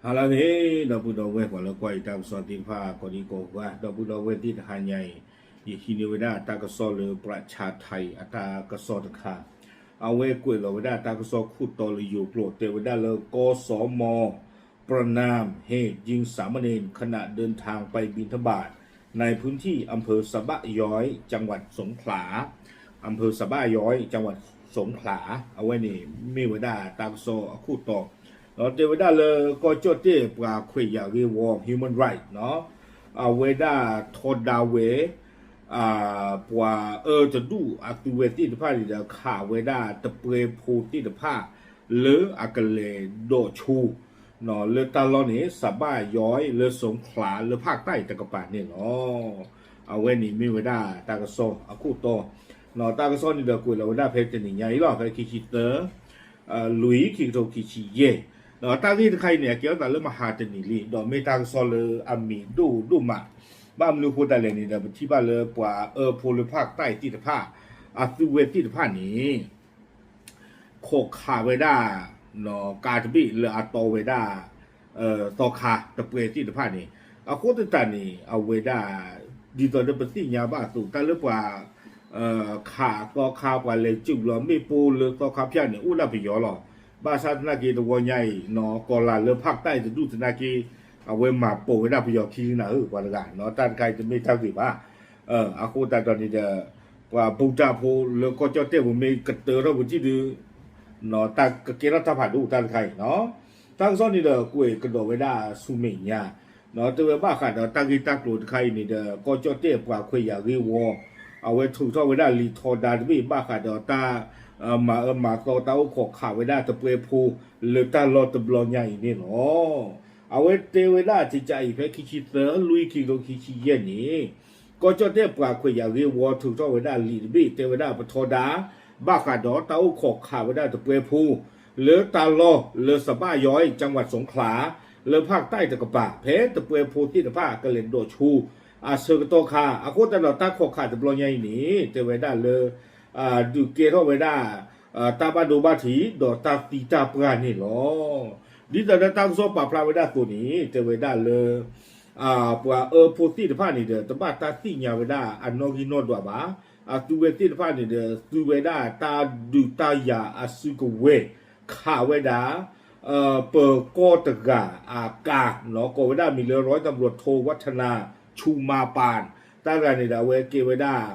ဟါလၢအဂ့ၤ ဒီပုၢ်ဒီဝဲၢ်ပှၤလၢကွၢ်ယတၢ်ကစီၣ်သ့ၣ်တဖၣ် ကိးဒံကိးဂၤ ဒီပုၢ်ဒီဝဲၢ်သ့ၣ်တဟါညါအံၤ ယဟံးန့ၢ်ဝဲဒၣ်တၢ်ကစီၣ်လၢ ပြၢ်ဆါထါအံၤ အတၢ်ကစီၣ်တခါ အဝဲကွဲးလီၤဝဲဒၣ်တၢ်ကစီၣ်ခိၣ်တီလၢယိၤကျိာ် တဲဝဲဒၣ်လၢ กสม. ประณามเหตุยิงสามเณรขณะเดินทางไปบิณฑบาต ในพื้นที่อำเภอสะบะย้อย จังหวัดสงขลา อำเภอสะบะย้อย จังหวัดสงขลา အဝဲန့ၣ်မ့ၢ်ဝဲဒၣ်တၢ်ကစီၣ်အခိၣ်တီ ဒီးတဲဝဲဒၣ်လၢ ကီၢ်ကၠီၣ်တဲၣ်ပှၤခွဲးယာ်ဂ့ၢ်ဝီ Human Rights အဝဲဒၣ်ထီဒါဝဲ ပှၤအၢတဒူၣ်အသုဝဲသ့ၣ်တဖၣ်န့ၣ်ဒီး ခးဝဲဒၣ်တပွဲဖိသ့ၣ်တဖၣ် လၢအကလဲၤဒိးဆိ လၢတၢ်လီၢ်န့ၣ် สะบะย้อย လၢ สงขลา လၢ ภาคใต้ တကပၤန့ၣ်လီၤ. အဝဲန့ၣ်မ့ၢ်ဝဲဒၣ်တၢ်ကစီၣ်အခိၣ်တီ တၢ်ကစီၣ်န့ၣ်ဒီးကွဲးလီၤဝဲဒၣ်ဖဲတနံၤညါအံၤလီၤ ဖဲခံဆံသၢ လွံၢ် ခံကထိခံဆံယဲၢ် ဒီးတၢ်ဂ့ၢ်တခါအံၤန့ၣ် အကဲထီၣ်သးလၢမဟါတနံၤလံ ဒီးမ့ၢ်တၢ်ကစီၣ်လၢအမံၤဒိၣ်ဒိၣ်မး ဘၣ်မနုၤအဃိသတးလဲၣ်န့ၣ်ဒီး ပထံၣ်ဘၣ်လၢပှၤအၢဖိလၢ ภาคใต้ သ့ၣ်တဖၣ် အသုဝဲသ့ၣ်တဖၣ်န့ၣ် ခိးခးဝဲဒၣ် ကါတဘ့ၣ်လၢအတီဝဲဒၣ် သီခါတပွဲသ့ၣ်တဖၣ်န့ၣ် အဃိသတးန့ၣ် အဝဲဒၣ် ဒ်သိးဒီးပသ့ၣ်ညါဘၣ်အသိး တၢ်လၢပှၤ ခးသီခါ ပှၤလဲၤစုးလီၤမ့ၣ်ပိၢ်လၢသီခါဖၠၣ်န့ၣ် အိၣ်ဒၣ်ပယီၤလီၤ. ဘၣ်ဆၣ်သနာ်က့တဝီညါအံၤ ကီၤလၤလၢ ภาคใต้ တဒူၣ်သနာ်က့ အဝဲမၤပိာ်ဝဲဒၣ်ပယီၤခံနၤဧၢ ပှၤတဂၤ တၢ်တခါအံၤတမ့ၢ်တၢ်ဂ့ၤဘၣ်. အဃိသတးဒီးန့ၣ်ဒီး ပှၤဘူၣ်တၢ်ဖိလၢကီၢ်ကၠီၣ်တဲၣ်ပူၤမ့ၢ်ကတၢၢ်ထီၣ်ပူၤတံၢ်ဒုး တၢ်ကကဲထီၣ်တၢ်ဖးဒိၣ်တၢ်တခါအံၤ တၢ်ကစီၣ်န့ၣ်ဒီးကွဲးကဒီးဝဲဒၣ်ဆူမဲာ်ညါ တဲဝဲဘၣ်ဃးဒီးတၢ်ဂ့ၢ်တၢ်ကျိၤတခါအံၤန့ၣ်ဒီး ကီၢ်ကၠီၣ်တဲၣ်ပှၤခွဲးယာ်ဂ့ၢ်ဝီ အဝဲထုးထီၣ်ဝဲဒၣ်လံာ်ထီဒါတဘ့ၣ် ဘၣ်ဃးဒီးတၢ် မၤအၢမၤသီတၢ်အိၣ်ခိးခးဝဲဒၣ်တပွဲဖိ လၢတၢ်လီၢ်တဘျီညါအံၤန့ၣ်လီၤ. အဝဲတဲဝဲဒၣ်ကကးအံၤ ဖဲခံဆံသၢ လွံၢ် ခံကထိခံဆံယဲၢ်န့ၣ် ကီၢ်ကၠီၣ်တဲၣ်ပှၤခွဲးယာ်ဂ့ၢ်ဝီထုးထီၣ်ဝဲဒၣ်လံာ်တဘ့ၣ် တဲဝဲဒၣ်ပထီဒါ ဘၣ်ဃးဒီးတၢ်အိၣ်ခိးခးဝဲဒၣ်တပွဲဖိ လၢတၢ်လီၢ်လၢ สะบะย้อย จังหวัดสงขลา လၢ ภาคใต้ တကပၤ ဖဲတပွဲဖိသ့ၣ်တဖၣ်ကလဲၤဒိးဆိ အဆၢကတီၢ်ခါ အဃိသတးဒီးတၢ်ခိးခးတဘျီညါအံၤန့ၣ် တဲဝဲဒၣ်လၢ ဒုးကဲထီၣ်ဝဲဒၣ် တၢ်ဘၣ်ဒိဘၣ်ထံး ဒီးတၢ်သံတၢ်ပှၢ်န့ၣ်လီၤ. ဒ်သိးဒီးတၢ်ကစီၣ်ပာ်ဖျါဝဲဒၣ်အသိးန့ၣ် တဲဝဲဒၣ်လၢ ပှၤအၢဖိသ့ၣ်တဖၣ်န့ၣ်ဒီး တဘၣ်တၢ်သ့ၣ်ညါဝဲဒၣ်အနီၣ်ဂံၢ်နီၣ်ဒွးဘၣ်. အသုဝဲသ့ၣ်တဖၣ်န့ၣ်ဒီး သူဝဲဒၣ်တၢ်ဒုးတၢ်ယၤအစုကဝဲၤ ခးဝဲဒၣ် ပၢၤကီၢ်တဂၤအကါ ကိးဝဲဒၣ်မံၤလၢ ร้อยตำรวจโท วัฒนา ชูมาปาน တၢ်တဂၤန့ၣ်ဒီး အဝဲကဲဝဲဒၣ်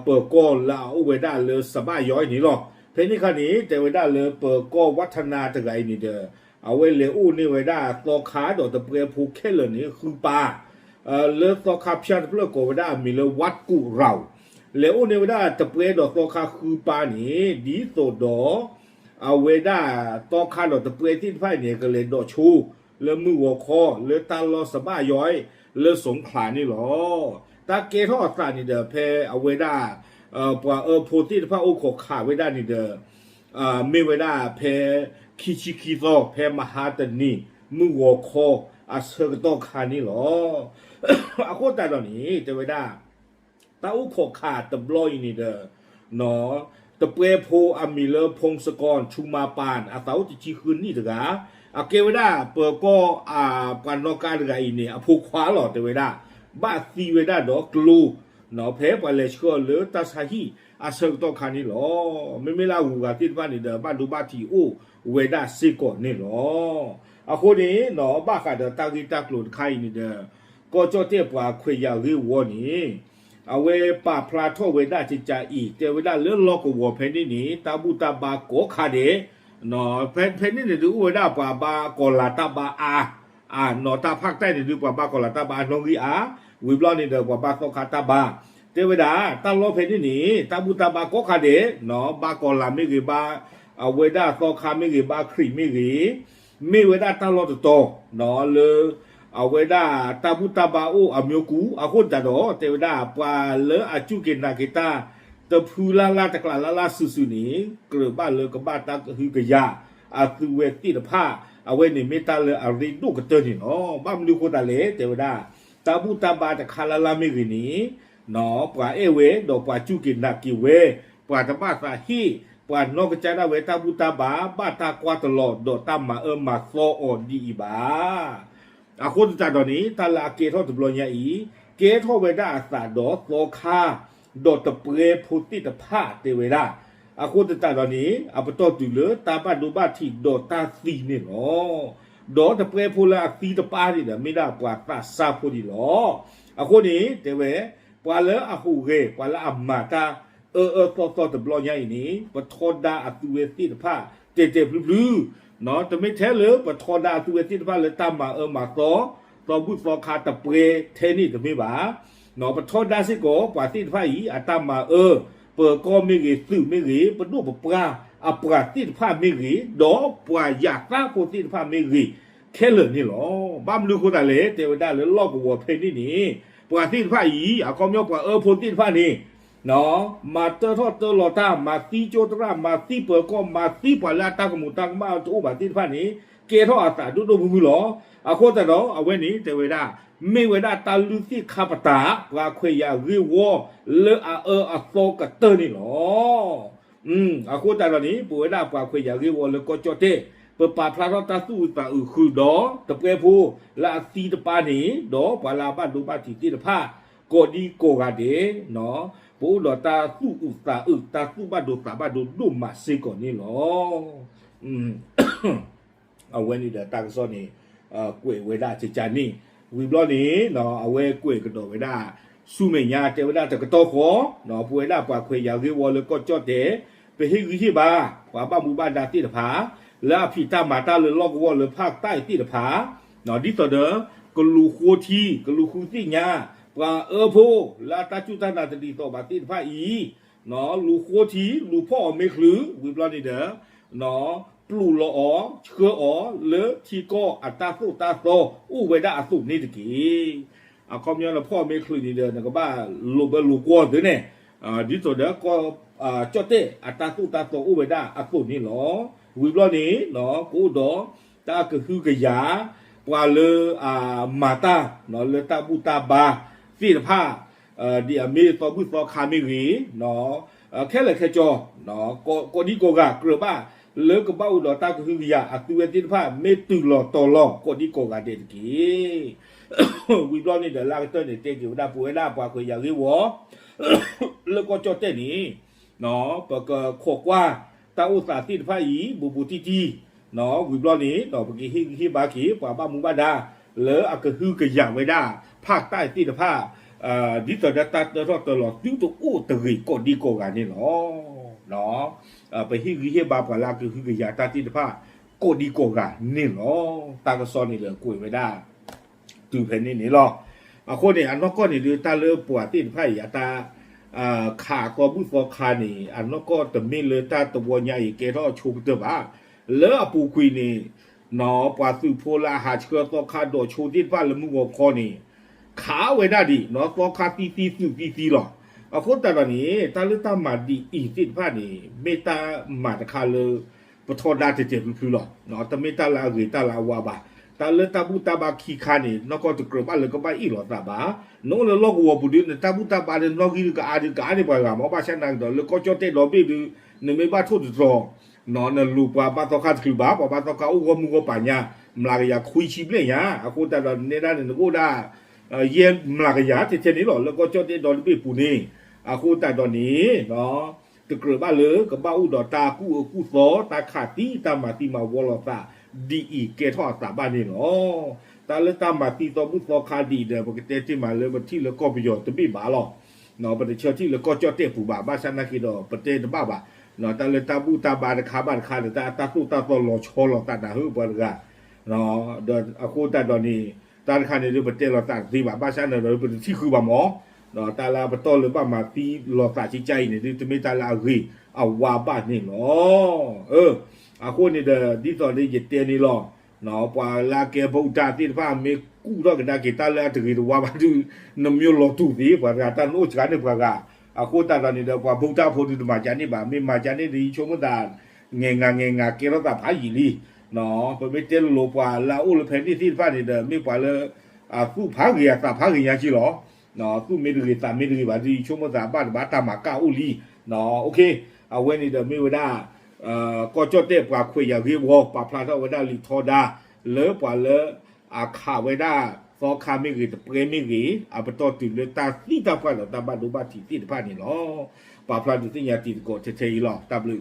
ပၢၤကီၢ်လၢအအိၣ်ဝဲဒၣ်လၢ สะบะย้อย န့ၣ်လီၤ. ဖဲန့ၣ်အခါန့ၣ် တဲဝဲဒၣ်လၢပၢၤကီၢ် วัฒนา တဂၤအံၤန့ၣ်ဒီး အဝဲလဲၤအိၣ်န့ၢ်ဝဲဒၣ်သီခါဒီးတပွဲဖိခဲလၢာ်န့ၣ် ဃုပါ လၢသီခါဖၠၣ်တဖျၢၣ်ကိးဝဲဒၣ်အမံၤလၢ วัดกุเรา လဲၤအိၣ်န့ၢ်ဝဲဒၣ်တပွဲဒီးသီခါဃုပါန့ၣ် ဒ်သိးဒီး အဝဲဒၣ်သီခါဒီးတပွဲသ့ၣ်တဖၣ်အံၤန့ၣ် ကလဲၤဒိးဆိ လၢမုၢ်ဂီၤခီ လၢတၢ်လီၢ် สะบะย้อย လၢ สงขลา န့ၣ်လီၤ. တၢ်ကဲထီၣ်အသးန့ၣ်ဒီး ဖဲအဝဲဒၣ် ပှၤအၢဖိသ့ၣ်တဖၣ်အိၣ်ခိးခးဝဲဒၣ်န့ၣ်ဒီး မ့ၢ်ဝဲဒၣ်ဖဲ ခံဆံခံသီ ဖဲမဟါတနံၤ မုၢ်ဂီၤခီ အဆၢကတီၢ်ခါန့ၣ်လီၤ. အဃိသတးဒီးန့ၣ် တဲဝဲဒၣ် တၢ်အိၣ်ခိးခးတဘျီအံၤန့ၣ်ဒီး တပွဲဖိအမံၤလၢ พงศกร ชูมาปาน အသးအိၣ်တဆံဃုနံၣ်တဂၤ အကဲဝဲဒၣ်ပၢၤကီၢ် ပှၤနီၣ်ကါတဂၤအံၤန့ၣ် အဖိခွါလီၤ တဲဝဲဒၣ် ဘၣ်သံဝဲဒၣ်ဒီးကျိ ဖဲပှၤလဲၤဆှၢအီၤလၢတၢ်ဆါဟံၣ်အဆၢကတီၢ်ခါန့ၣ်လီၤ. မ့မ့ၢ်လၢအဂုၤအဂၤသ့ၣ်တဖၣ်န့ၣ်ဒီး ဘၣ်ဒိဘၣ်ထံးအိၣ်ဝဲဒၣ်စ့ၢ်ကီးန့ၣ်လီၤ. အဃိန့ၣ် ဘၣ်ဃးဒီးတၢ်ဂ့ၢ်တၢ်ကျိၤတခါအံၤန့ၣ်ဒီး ကီၢ်ကၠီၣ်တဲၣ်ပှၤခွဲးယာ်ဂ့ၢ်ဝီန့ၣ် အဝဲပာ်ဖျါထီၣ်ဝဲဒၣ်ကကးအံၤ တဲဝဲဒၣ်လၢလီၢ်ကဝီၤဖဲန့ၣ်န့ၣ် တၢ်ဘူၣ်တၢ်ဘါကိးခါဒဲး ဖဲဖဲန့ၣ်န့ၣ်ဒုးအိၣ်ဝဲဒၣ်ပှၤဘါကီၤလၤတၢ်ဘါအါ အါနီၤ တၢ်ဖၣ်ကတၢၢ်န့ၣ်ဒုး ပှၤဘါကီၤလၤတၢ်ဘါအနီၣ်ဂံၢ်အါ ဝံၤဘျီန့ၣ်ဒီးပှၤဘါသီခါတၢ်ဘါ တဲဝဲဒၣ် တၢ်လီၢ်ဖဲန့ၣ်န့ၣ် တၢ်ဘူၣ်တၢ်ဘါကိးခါဒဲး ဘါကီၤလၤမ့ၢ်ဂ့ၤ ဘါ အဝဲဒၣ်သီခါမ့ၢ်ဂ့ၤ ဘါခရံာ်မ့ၢ်ဂ့ၤ မ့ၢ်ဝဲဒၣ်တၢ်လီၢ်တတီၤ လၢ အဝဲဒၣ်တၢ်ဘူၣ်တၢ်ဘါအိၣ်အမျိုးကူ အဃိသတးဒီး တဲဝဲဒၣ်ပှၤလၢအစူၢ်က့ၤနာ်က့ၤတၢ် တဖုလၢ်လၢ်တကျးလၢ်လၢ်စုာ်စုာ်န့ၣ် ကြၢးဘၣ်လၢကဘၣ်တၢ်ကဟုကယာ် အသုဝဲသ့ၣ်တဖၣ် အဝဲန့ၣ်မ့ၢ်တၢ်လၢအရ့ဒိၣ်ကတၢၢ်န့ၣ်လီၤ. ဘၣ်မနုၤအဃိသတးလဲၣ် တဲဝဲဒၣ် တၢ်ဘူၣ်တၢ်ဘါတခါလၢ်လၢ်မ့ၢ်ဂ့ၤန့ၣ် ပှၤအဲၣ်ဝဲ ဒီးပှၤစူၢ်က့ၤနာ်က့ၤဝဲ ပှၤတဘၣ်သးဟ့ၣ် ပှၤနီၢ်ကစၢ်ဒၣ်ဝဲတၢ်ဘူၣ်တၢ်ဘါ ဘၣ်တၢ်ကွၢ်တလီၤ ဒီးတၢ်မၤအၢမၤသီအီၤဒ်အံၤဘၣ်. အဃိသတးဒီးန့ၣ် တၢ်လၢအကဲထီၣ်တဘျီညါအံၤ ကဲထီၣ်ဝဲဒၣ်အသးဒီးသီခါ ဒီးတပှဲဖိသ့ၣ်တဖၣ်တဲဝဲဒၣ်. အဃိသတးဒီးန့ၣ် အပတီၢ်တုၤလၢတၢ်ဘၣ်ဒိဘၣ်ထံးဒီးတၢ်သံန့ၣ်လီၤ. ဒီးတပှဲဖိလၢအသံတပၢ်န့ၣ်ဒီး မ့ၢ်ဒၣ်ပှၤသးစၢ်ဖိန့ၣ်လီၤ. အဃိန့ၣ် တဲဝဲ ပှၤလၢအဟူးဂဲၤ ပှၤလၢအမၤတၢ်အၢအၢသီသီတဘျီညါအံၤန့ၣ် ပထီဒါအသုဝဲသ့ၣ်တဖၣ် တဲာ်တဲာ်ဖျုဖျု, တမ့ၢ်ထဲလၢပထီဒါအသုဝဲသ့ၣ်တဖၣ်လၢတၢ်မၤအၢမၤသီ သီဘူၣ်သီခါတပှဲထဲန့ၣ်တမ့ၢ်ဘၣ်. ပထီဒါစ့ၢ်ကီးပှၤသ့ၣ်တဖၣ်အံၤ အတၢ်မၤအၢ ပၢၤကီၢ်မ့ၢ်ဂ့ၤ, သုးမ့ၢ်ဂ့ၤ, ပဒိၣ်ပပှၢ်အပှၤသ့ၣ်တဖၣ်မ့ၢ်ဂ့ၤ, ဒီးပှၤယၤသၣ်ဖိသ့ၣ်တဖၣ်မ့ၢ်ဂ့ၤ ခဲလၢာ်န့ၣ်လီၤ. ဘၣ်မနုၤအဃိသတးလဲၣ် တဲဝဲဒၣ်လၢလီၢ်ကဝီၤဖဲန့ၣ်န့ၣ် ပှၤသ့ၣ်တဖၣ်အံၤ အခီပညီပှၤအၢဖိသ့ၣ်တဖၣ်န့ၣ် မၤတၢထီၣ်တၢလီၤတၢ်, မၤသံကၠိသရၣ်, မၤသံပၢၤကီၢ်, မၤသံပှၤလၢအတၢ်ကမူၤတၢ်ကမၣ်တအိၣ်ဘၣ်သ့ၣ်တဖၣ်န့ၣ် ကဲထီၣ်အသးဒိၣ်ဒိၣ်မုၢ်မုၢ်လီၤ. အဃိသတးဒီး အဝဲန့ၣ်တဲဝဲဒၣ် မ့ၢ်ဝဲဒၣ်တၢ်လုၢ်သ့ၣ်ခါပတာ် ပှၤခွဲးယာ်ဂ့ၢ်ဝီလၢအအၢအသီကတၢၢ်န့ၣ်လီၤ. အဃိသတးဒီးန့ၣ် ပဝဲဒၣ်ပှၤခွဲးယာ်ဂ့ၢ်ဝီလၢကီၢ်ကၠီၣ်တဲၣ် ပပာ်ဖျါထီၣ်တၢ်သူၣ်အုးသးအုးဃုာ်ဒီး တပှဲဖိလၢအသံတပၢ်န့ၣ် ဒီးပှၤလၢအဘၣ်ဒိဘၣ်ထံးသ့ၣ်တဖၣ် ကိးဒံကိးဂၤဒဲး ပအိၣ်ဒီးတၢ်သူၣ်အုးသးအုး တၢ်သူၣ်ဘၣ်ဒိသးဘၣ်ဒိဒိၣ်မးစ့ၢ်ကီးန့ၣ်လီၤ. အဝဲန့ၣ်ဒီးတၢ်ကစီၣ်န့ၣ် ကွဲးဝဲဒၣ်ကကန့ၣ် ဝံၤဘျီန့ၣ် အဝဲကွဲးကဒီးဝဲဒၣ် ဆူမဲာ်ညါတဲဝဲဒၣ်တကတီၢ်ဃီ ပဝဲဒၣ်ပှၤခွဲးယာ်ဂ့ၢ်ဝီလၢကီၢ်ကၠီၣ်တဲၣ် ပဟ့ၣ်ဂံၢ်ဟ့ၣ်ဘါ ပှၤဘၣ်မူဘၣ်ဒါသ့ၣ်တဖၣ် လၢအဖံးတၢ်မၤတၢ်လၢလီၢ်ကဝီၤလၢဖၣ်တၢ်အံၤသ့ၣ်တဖၣ် ဒ်သိးဒီး ကလူၤဃိထံ ကလူၤဃုသ့ၣ်ညါ ပှၤအၢဖိလၢအတၢ်စူၢ်တၢ်နာ်တဒ်သိးဘၣ်သ့ၣ်တဖၣ်အံၤ လူၤဃိထံ လူၤဖီၣ်အီၤမ့ၢ်ချုး ဝံၤဘျီန့ၣ်ဒီး ပျူးလီၤအီၤ ဆှၢအီၤလၢထံကီၢ်အတၢ်သိၣ်တၢ်သီအိၣ်ဝဲဒၣ်အသိးန့ၣ်တက့ၢ်. အခီပညီနဖီၣ်မ့ၢ်ချုးန့ၣ်ဒီး နကဘၣ်လိာ်ဘၢလိာ်ကွီၢ်သုန့ၣ် ဒ်သိးဒီး ကီၢ်ကၠီၣ်တဲၣ်အတၢ်သိၣ်တၢ်သီအိၣ်ဝဲဒၣ်အသိးန့ၣ်လီၤ. ဝံၤဘျီန့ၣ် ကအိၣ်ဒီးတၢ်ကဟုကယာ် ပှၤလၢအမၤတၢ်လၢတၢ်ဘူၣ်တၢ်ဘါသ့ၣ်တဖၣ် ဒ်အမ့ၢ်သီဘူၣ်သီခါမ့ၢ်ဂ့ၤ ခဲလၢာ်ခဲဆ့ ကိးဒံကိးဂၤကြၢးဘၣ် လၢကဘၣ်အိၣ်ဒီးတၢ်ကဟုကယာ်အသုဝဲသ့ၣ်တဖၣ် မ့ၢ်တုၤလီၤတီၤလီၤကိးဒံကိးဂၤဒဲးတက့ၢ်. ဝံၤဘျီန့ၣ်ဒီး လၢအကတၢၢ်န့ၣ် တဲက့ၤဝဲဒၣ်ပဝဲဒၣ်ပှၤခွဲးယာ်ဂ့ၢ်ဝီ လၢကီၢ်ကၠီၣ်တဲၣ်န့ၣ် ပကခိးကွၢ်တၢ်အိၣ်သးသ့ၣ်တဖၣ်အံၤ ဘူးဘူးတံၢ်တံၢ် ဝံၤဘျီန့ၣ် ပကဟ့ၣ်ဂံၢ်ဟ့ၣ်ဘါက့ၤ ပှၤဘၣ်မူဘၣ်ဒါ လၢအကဟုကယာ်ဝဲဒၣ် ဖၣ်တၢ်သ့ၣ်တဖၣ် ဒ်သိးဒီးတၢ်တၢထီၣ်တၢလီၤသုတအိၣ်တဂ့ၤကိးဒံကိးဂၤန့ၣ်လီၤ. ပဟ့ၣ်ဂံၢ်ဟ့ၣ်ဘါပှၤလၢအကဟုကယာ်တၢ်သ့ၣ်တဖၣ် ကိးဒံကိးဂၤန့ၣ်လီၤ. တၢ်ကစီၣ်န့ၣ်ဒီးကွဲးဝဲဒၣ် တုၤဖဲန့ၣ်န့ၣ်လီၤ. အဃိန့ၣ် အနီၢ်ကီၢ်န့ၣ်ဒုး တၢ်လၢပှၤသ့ၣ်တဖၣ်အံၤ အတၢ်ခးသီဘူၣ်သီခါန့ၣ် အနီၢ်ကီၢ်တမ့ၢ်လၢတၢ်တဝီညါအံၤကဲထီၣ်အဆိကတၢၢ်ဘၣ်. လၢအပူၤကွံာ်န့ၣ် ပှၤသုးဖိလၢအဟးဆှၢသီခါဒီးဆိသ့ၣ်တဖၣ်လၢမုၢ်ဂီၤခီန့ၣ် ခးဝဲဒၣ်ဒံး သီခါသံသံသုးသံသံလီၤ. အဃိသတးဒီးန့ၣ် တၢ်လၢတၢ်မၤဒ်အံၤသ့ၣ်တဖၣ်န့ၣ် မ့ၢ်တၢ်မၤတခါလၢ ပထီဒါတဲာ်တဲာ်ဖျုဖျုလီၤ. တမ့ၢ်တၢ်လၢအဂ့ၤတၢ်လၢအဝါဘၣ်. တၢ်လၢတၢ်ဘူၣ်တၢ်ဘါခံခါန့ၣ် နီၢ်ကီၢ်တကြၢးဘၣ်လၢကဘၣ်အ့ၣ်လိာ်သးဘၣ်. နအိၣ်လၢလီၢ်ကဝီၤပူၤဒုး နတၢ်ဘူၣ်တၢ်ဘါဒီးနီၣ်ဂံၢ်ဒုးကအါဒုးကအါန့ၢ်ပှၤဂၤမး ဘၣ်ဆၣ်နာ်က့ဒီး လၢကီၢ်ကၠီၣ်တဲၣ်ဒီဘ့ၣ်ဒုး နမ့ၢ်ဘၣ်ထိၣ်တတြီၤ နလူၤပှၤဘၣ်သီခါတချုးဘၣ် ပှၤဘၣ်သီခါအိၣ်ဂီၢ်မုၢ်ဂီၢ်ပာ်ညါ မျးကယၤခွံဆံဘျဲၣ်ညါ အဃိသတးဒီးနဲဒၣ်န့ၣ် နကအိၣ်ဒၣ် ယဲၢ်မျးကယၤထဲထဲန့ၣ်လီၤ လၢကီၢ်ကၠီၣ်တဲၣ်ဒီတဘ့ၣ်ပူၤန့ၣ် အဃိသတးဒီးန့ၣ် တကြၢးဘၣ်လၢကဘၣ်အိၣ်ဒီးတၢ်ကူၣ်အၢကူၣ်သီ တၢ်ခးသံ တၢ်မၤသံမၤဝီလိာ်သး ဒ်အံၤကဲထီၣ်အသးဘၣ်န့ၣ်လီၤ. တၢ်လၢတၢ်မၤသံသီဘူၣ်သီခါဒ်အံၤဒီး ပကတဲတ့ၢ်မးလၢပထံၣ်လၢကီၢ်ပယီၤတဘ့ၣ်ဘၣ်လီၤ. ပတဆၢထံၣ်လၢကီၢ်ကၠီၣ်တဲၣ်ပူၤဘၣ် ဘၣ်ဆၣ်နာ်က့ဒီး ပတဲတဘၣ်ဘၣ်. တၢ်လၢတၢ်ဘူၣ်တၢ်ဘါတခါဘၣ်တခါဒီး တၢ်တၢ်သိၣ်တၢ်သီလီၤဆီလိာ်သးနၢ်ဟူပှၤတဂၤ ဒီးအဃိသတးဒီးန့ၣ် တၢ်တခါန့ၣ်ဒုး ပတဲလိာ်သးတသ့ဘၣ် ဘၣ်ဆၣ်န့ၣ်ဒီး ပတထံၣ်ဃုာ်ဘၣ်မး ဒီးတၢ်လၢအပတီၢ်လၢဘၣ်မၤသံလိာ်သးကကါအံၤန့ၣ်ဒုး တမ့ၢ်တၢ်လၢအဂ့ၤအဝါဘၣ်န့ၣ်လီၤ. အဃိန့ၣ်ဒီး ဒ်သိးလၢယတဲန့ၣ်လီၤ. ပှၤလၢအကဲ ဗုဒ္ဓ သ့ၣ်တဖၣ် မ့ၢ်ကူၣ်ထီၣ်ကဒါက့ၤတၢ်လၢအတဂ့ၤတဝါဘၣ်ဒုး နမ့ၢ်လီၤတူာ်သ့ ပှၤတဂၤတၢ်နအိၣ်စှၤန့ၢ်ပှၤဂၤ အဃိသတးဒီးန့ၣ်ဒီး ပှၤ ဗုဒ္ဓ ဖိဒုးတမၤကန့ၢ်ဘၣ် မ့ၢ်မၤကန့ၢ်ဒုး ယဆိကမိၣ်သး ငဲၤငၤငဲၤငၤကဲထီၣ်သးဖးယံာ်လံ. ပမ့ၢ်တဲလိၤလိၤပှၤလၢအအိၣ်လၢဖဲန့ၣ်သ့ၣ်တဖၣ်န့ၣ်ဒီး မ့ၢ်ပှၤလၢ အသူၣ်ဖးဂ့ၤအသးဖးဂ့ၤညါက့လီၤ. သူၣ်မ့ၢ်တဂ့ၤသးမ့ၢ်တဂ့ၤဘၣ်ဒုး ယဆိကမိၣ်သးဘၣ်တဘၣ်တၢ်မၤကၣ်အိၣ်လံ. အိၣ်ခ့ အဝဲန့ၣ်ဒီးမ့ၢ်ဝဲဒၣ် ကီၢ်ကၠီၣ်တဲၣ်ပှၤခွဲးယာ်ဂ့ၢ်ဝီ ပာ်ဖျါထီၣ်ဝဲဒၣ်လံာ်ထီဒါ လၢပှၤလၢအခးဝဲဒၣ်သီခါမ့ၢ်ဂ့ၤ တပှဲၤမ့ၢ်ဂ့ၤ အပတီၢ်တုၤလၢတၢ်သံတၢ်ပှၢ်ဒီးတၢ်ဘၣ်ဒိဘၣ်ထံးသ့ၣ်တဖၣ်န့ၣ်လီၤ. ပာ်ဖျါဒုးသ့ၣ်ညါတံၤသကိးထဲထဲအံၤလီၤ. တၢ်ဘျုး